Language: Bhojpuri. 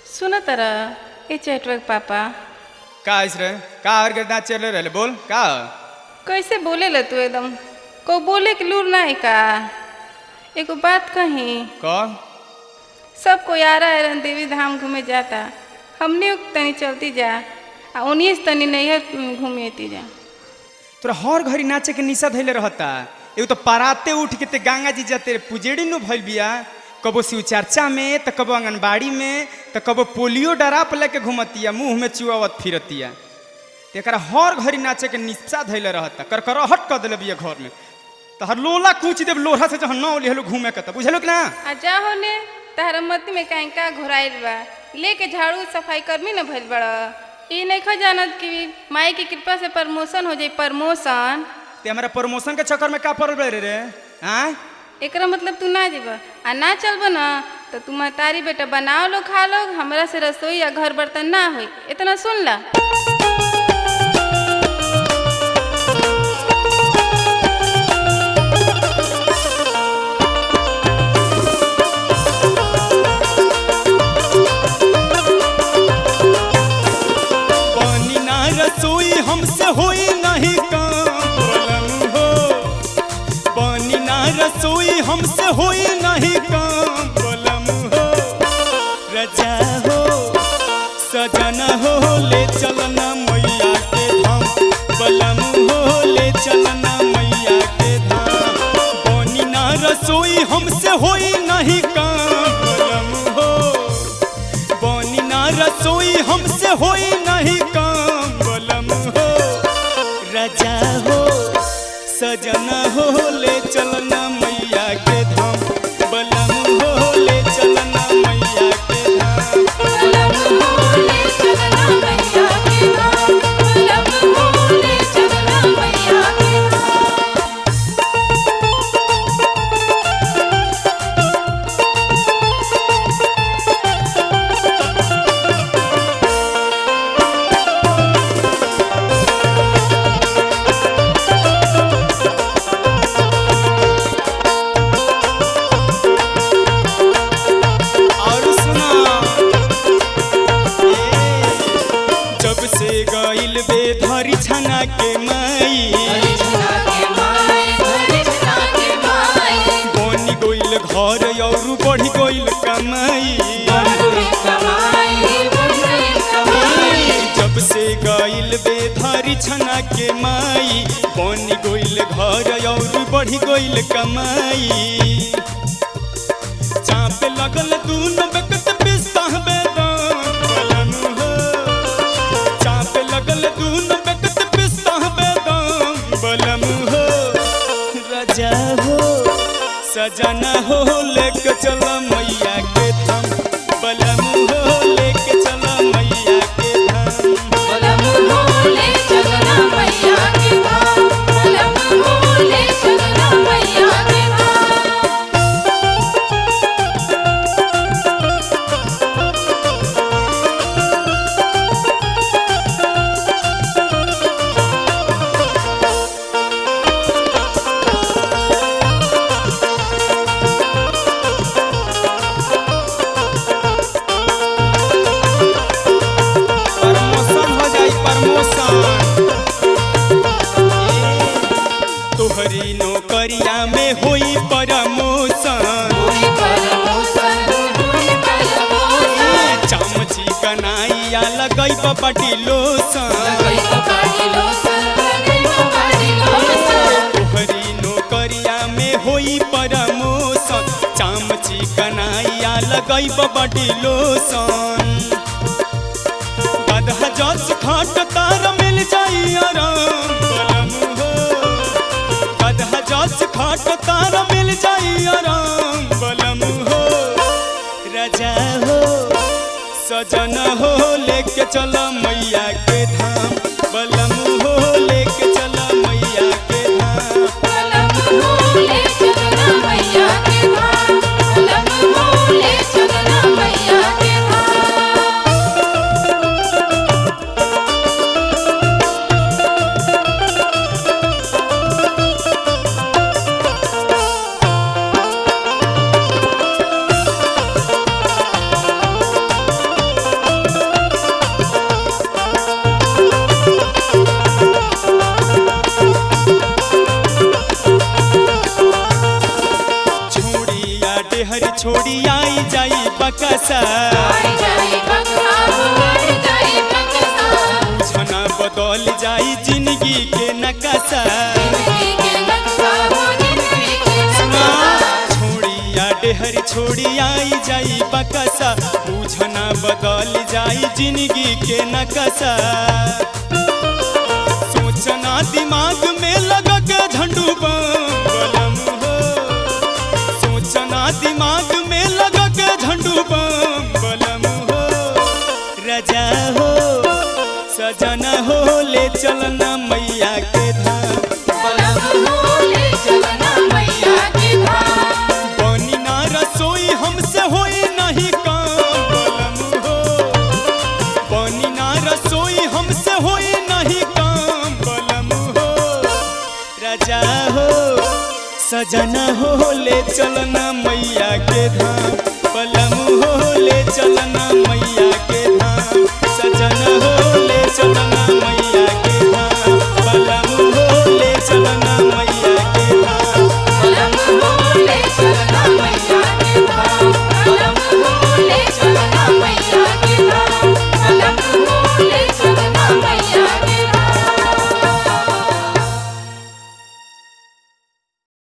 सुन तर ए चैटवर्क पापा। का आइस रे का हर के दांत चले रहले बोल का कैसे बोले ल तू एकदम को बोले के लूर ना है का। एगो बात कही का सब कोई आ रहा है देवी धाम घूमे जाता, हमने तनी चलती जा आ उन्हीं से तनी नैहर घूमे जा। तोरा हर घड़ी नाचे के निशा धैले रहता। एगो तो पराते उठ के ते गंगा जी जाते पुजेड़ी नु भइल बिया, कबो शिव चर्चा में तो कबो आंगनबाड़ी में तो कबो पोलियो डराप लेके घूमतिया, मुंह में चुआवत फिरतिया। तेकरा हर घड़ी नाचे के निशा धैले रहता, करकरहट कर देले बिया घर में। तो हर लोला कूच देव लोढ़ा से जहाँ न लिहलो घूमे के, बुझलो कि ना। आ जा होने तहरा मती में काहे का घुराइल बा, लेके झाड़ू सफाई कर्मी न भइल बड़ा। ई नहीं जानत कि माई की कृपा से प्रमोशन हो जाई। प्रमोशन ते हमरा प्रमोशन के चक्कर में का पड़ल रे रे हां? एकरा मतलब तू ना जेब आ ना चलब ना तो तू महतारी बेटा बनाओ लो खा लो, हमरा से रसोई या घर बर्तन ना होई, इतना सुन ला। पानी ना रसोई हमसे होई नहीं काम हो, पानी ना रसोई हमसे होई नहीं काम बलम हो, रजा हो सजना हो ले चलना मैया के धाम, बलम हो ले चलना मैया के धाम। पानी ना रसोई हमसे होई नहीं काम बलम हो, पानी ना रसोई हमसे होई नहीं काम बलम हो, रजा हो सजना हो ले चलना मैया के धाम, बलम हो ले चलना मैया के धाम। बलम हो ले चलना मैया के धाम, बलम हो ले चलना मैया के धाम। और सुना जब से गइल बे धरी छना के माई, बनी गइल घर और बढ़ी गइल कमाई। जब से गइल बे धरी छना के माई, बनी गइल घर और बढ़ी गइल कमाई। चाप लगल दून बकत पिस्ता बेदाम बलम हो, चाप लगल दून बकत पिस्ता बेदाम बलम हो, रजा हो सजना हो लेके चल मैया के धाम, बलम हो लेके चल मैया के धाम। बलम हो ले चलना मैया के धाम, बलम हो ले चलना मैया के धाम। प्रमोशन हो जाई प्रमोशन। तोहरी नौकरिया में होई प्रमोशन, चमची कनाइया लगई बटी लोसन। तोहरी नौकरिया में होई प्रमोशन, चमची कनाइया लगई बटी लोसन। गधा जस खाट तार मिल जाई आराम बलम हो, गधा जस खाट तार मिल जाई आराम बलम हो, रजा हो सजना हो लेके चल मैया के धाम, बलम हो लेके चल मैया के धाम। बलम हो ले चलना मैया के धाम, बलम हो ले चलना मैया के धाम। डेहर छोड़ी आई जाई बकसा। छना बदल जाई जिंदगी के नकसा। छोड़िया डेहर छोड़ी आई जाई बकसा, बुझना बदल जाई जिंदगी के नकसा। सोचना दिमाग में लगा के झंडू बम हो, सोचना दिमाग में लगा के झंडू बम बलम हो। राजा हो सजना हो ले चलना मैया के धाम। बनी ना रसोई हमसे होई नहीं काम बलम हो, बनी ना रसोई हमसे होई नहीं काम बलम हो। राजा हो सजना हो ले चलना मैया के धाम, बलम हो ले चलना।